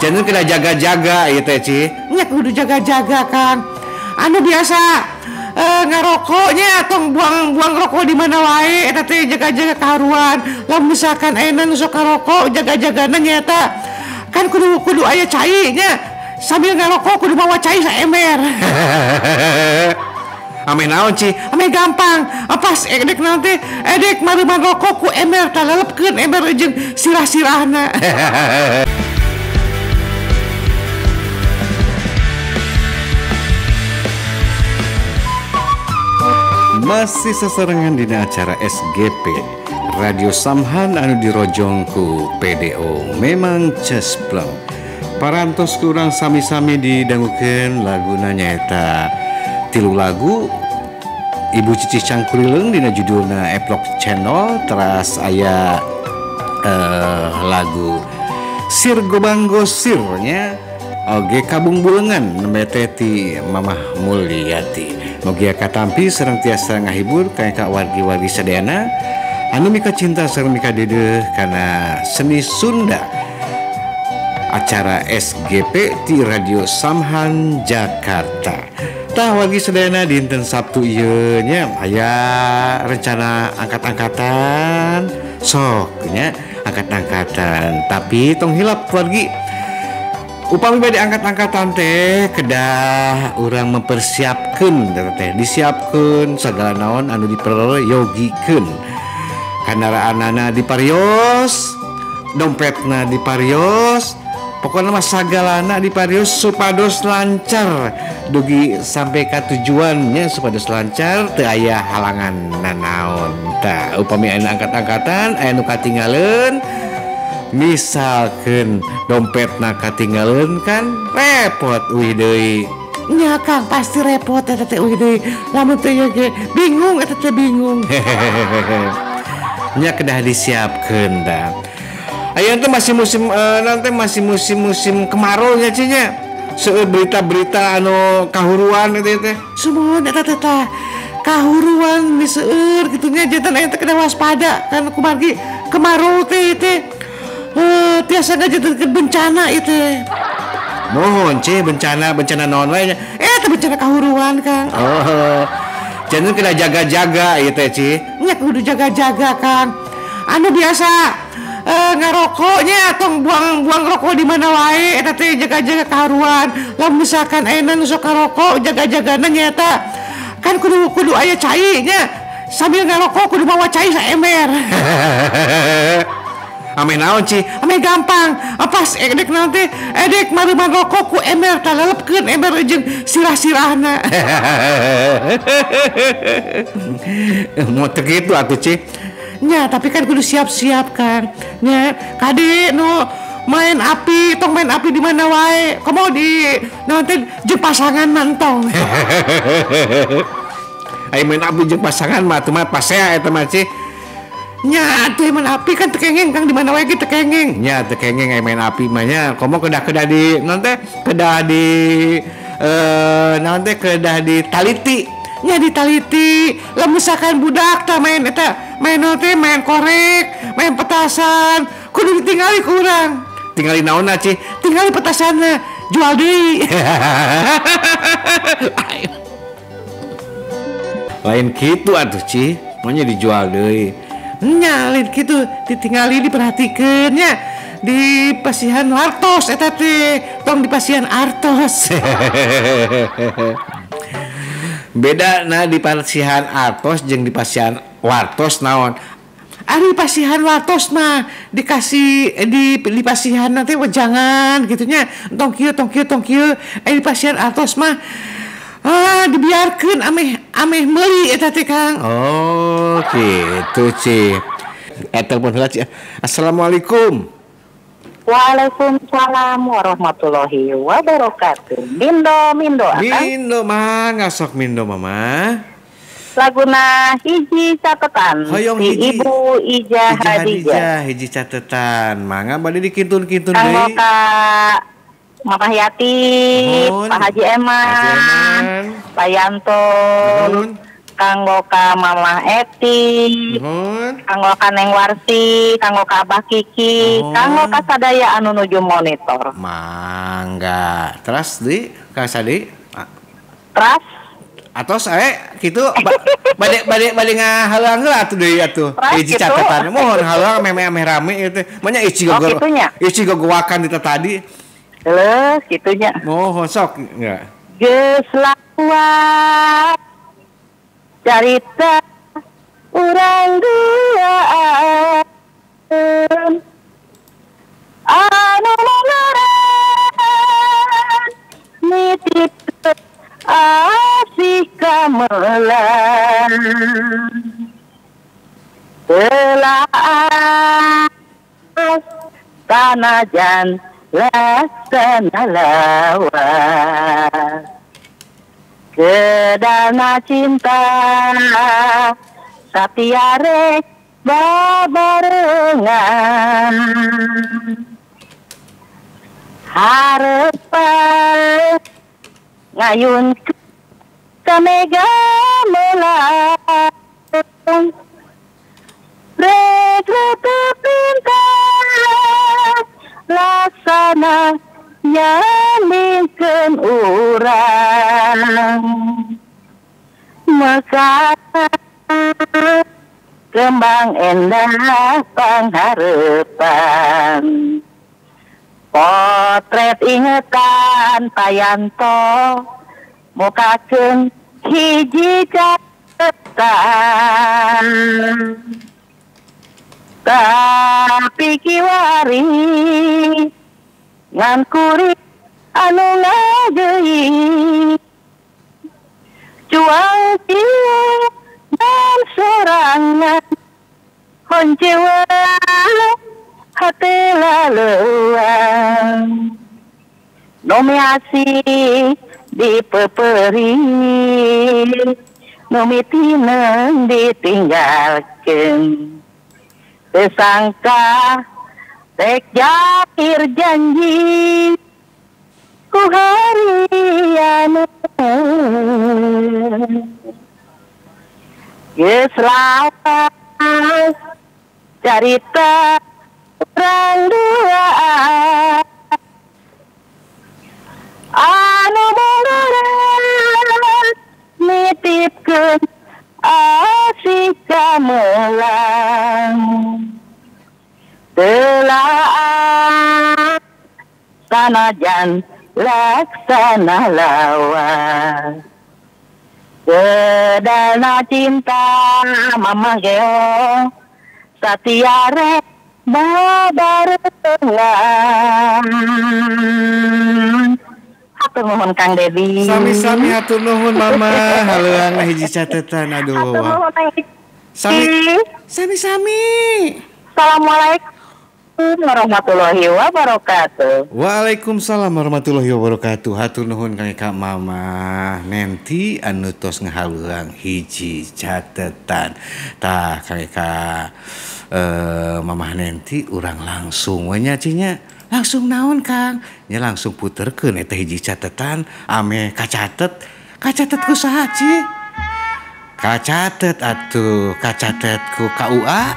Jangan kena jaga-jaga ieu teh Ci. Nya kudu jaga-jaga Kang. Anu biasa ngarokoknya atau buang-buang rokok di mana wae eta teh jaga-jaga kaharuan. Lamun misalkan ayeuna nu sok ngarokok jaga-jagana nyaeta kan kudu aya cai nya. Sambil ngarokok kudu mawa cai saember. Ame naon Ci? Ame gampang. Pas edek naon teh? Edek maruman rokok ku ember tah lelepkeun ember jeung sirah-sirahna. Masih sesarengan dina acara SGP Radio Samhan anu dirojong ku PDO memang cespleng. Parantos kurang sami-sami didangukeun laguna nyaeta tilu lagu Ibu Cici Cangkurileung dina judulna Eplok Channel, teras aya lagu Sir Gobang Gosir nya oge Kabung Bulengan nembe teh ti Mamah Mulyati. Mugia katampi sareng tiasa ngahibur ka wargi-wargi sadayana anu mika cinta sareng mika deudeuh kana seni Sunda. Acara SGP ti Radio Samhan Jakarta. Tah wargi sadayana dinten Sabtu ieu nya aya rencana angkat-angkatan sok nya angkat-angkatan, tapi tong hilap wargi upami bade angkat-angkatan teh kedah urang mempersiapkeun teh disiapkeun sagala naon anu diperyogikeun, kandaraanana diparios, dompetna diparios, pokoknya mah sagalana diparios supados lancar dugi sampai ka tujuannya, supados lancar teu aya halangan nanaon. Tah upami aya angkat-angkatan aya nu katinggaleun, misalkeun dompetna katinggaleun kan repot uih deui. Nya Kang pasti repot eta teh uih deui, lamun teh ge bingung eta teh bingung. Nya kedah disiapkeun tah. Ayeuna teh masih musim nanti masih musim-musim kemarau nya Ci nya. Seueur berita-berita anu kahuruan eta teh. Sumuhun eta teh tah. Kahuruan di seueur kitu nya janten aya teh kedah waspada kan kumargi kemarau teh teh. Tiasa ngajantenkeun bencana ieu teh. Mohon Ci, bencana naon wae nya? Teh bencana kahuruan Kang. Oh. Janten kedah jaga-jaga ieu teh Ci. Nya kudu jaga-jaga Kang. Anu biasa ngarokoknya atau buang-buang rokok di mana wae eta teh jaga-jaga kaharuan. Lamun misalkan ayeuna nu sok ngarokok jaga-jagana nyaeta kan kudu aya cai nya, sambil ngarokok kudu mawa cai saember. Ame naon Ci? Ame gampang. Pas edek naon teh? Edek maruman rokok ku ember tah lelepkeun ember jeung sirah-sirahna. Mau teu kitu atuh Ci. Nya, tapi kan kudu siap-siap Kang. Nya, kade nu main api, tong main api di mana wae. Komo di naon teh jeung pasangan mah entong. Aya main api jeung pasangan mah atuh mah pasea eta mah Ci. Nya, atuh main api kan teu kengeng Kang, di mana wae ge teu kengeng. Nya teu kengeng aya main api mah nya. Komo kedah-kedah di naon teh kedah di naon teh kedah ditaliti. Nya ditaliti. Lamun misalkan budak tah main eta main teh main korek, main petasan, kudu ditinggali ku urang. Tingali naonna Ci? Tingali petasanna, jual deui. Lain kitu atuh Ci, maunya dijual deui. Nya lain kitu, ditingali diperhatikeun nya. Di pasihan wartos eta teh, tong di pasihan artos. Beda nah di pasihan artos jeung di pasihan wartos naon? Ari pasihan wartos mah dikasih di pasihan nanti wejangan gitu nya, tong kieu tong kieu tong kieu. Di pasihan artos mah dibiarkeun ameh meuli eta teh Kang. Oh gitu Ci. Telepon heula Ci. Assalamualaikum. Waalaikumsalam warahmatullahi wabarakatuh. Mindo mindo akang. Mindo mah ngasok mindo mama. Laguna hiji catetan. Hoyong si hiji. Ibu Ija Hadijah. Hiji catetan. Mangga bade dikintun-kintun deui. deui. Ka Mama Yati, Pak Haji Eman, Pak Yanto, Kanggo ka Mamah Eti, kanggo ka Neng Warsi, kanggo ka Abah Kiki, kanggo ka sadaya anu nuju monitor. Mangga. Terus di ka sadi? Terus atos kitu bade ngahalang heula atuh deui atuh. Hiji catatan mohon halang meh rame ieu teh. Manya ici gogor. Ici gogowakan di tadi. Leuh kitu nya. Mohon sok enggak. Geus lawas carita urang duaan anu ngaran nitip asih kamelan telaas tanajan laksana lawas kedana cinta satiarek babarengan harepan ngayun ka mega melang rek pintar laksana nyamingkeun urang maka kembang endah pangharepan potret ingetan payanto mukakeun hiji catatan tapi kiwari ngan kuring anu ngageui cuang kieu dan sorangan honcewa hate laleuang nomi asih dipeperi nomi tineng ditinggalkeun teu sangka rek jahir janji ku harian geus lawas carita urang duaan anu munggaran nitipkeun asih kamelang telaas sanajan laksana lawas kedana cinta Mama Geo satiare babarengan. Hatur nuhun Kang Dedi. Sami-sami hatur nuhun Mama. Haleuang hiji catetan aduh. Hatur nuhun Kang Sami sami-sami. Assalamualaikum warahmatullahi wabarakatuh. Waalaikumsalam warahmatullahi wabarakatuh. Hatur nuhun Kang Eka Mama Nenti anu tos ngahaluang hiji catetan. Tah Kang Eka Mamah Nenti urang langsung we nya cinya. Langsung naon Kang? Nya langsung puterkeun eta hiji catetan ame kacatet. Kacatet ku saha ci? Kacatet atuh, kacatet ku KUA.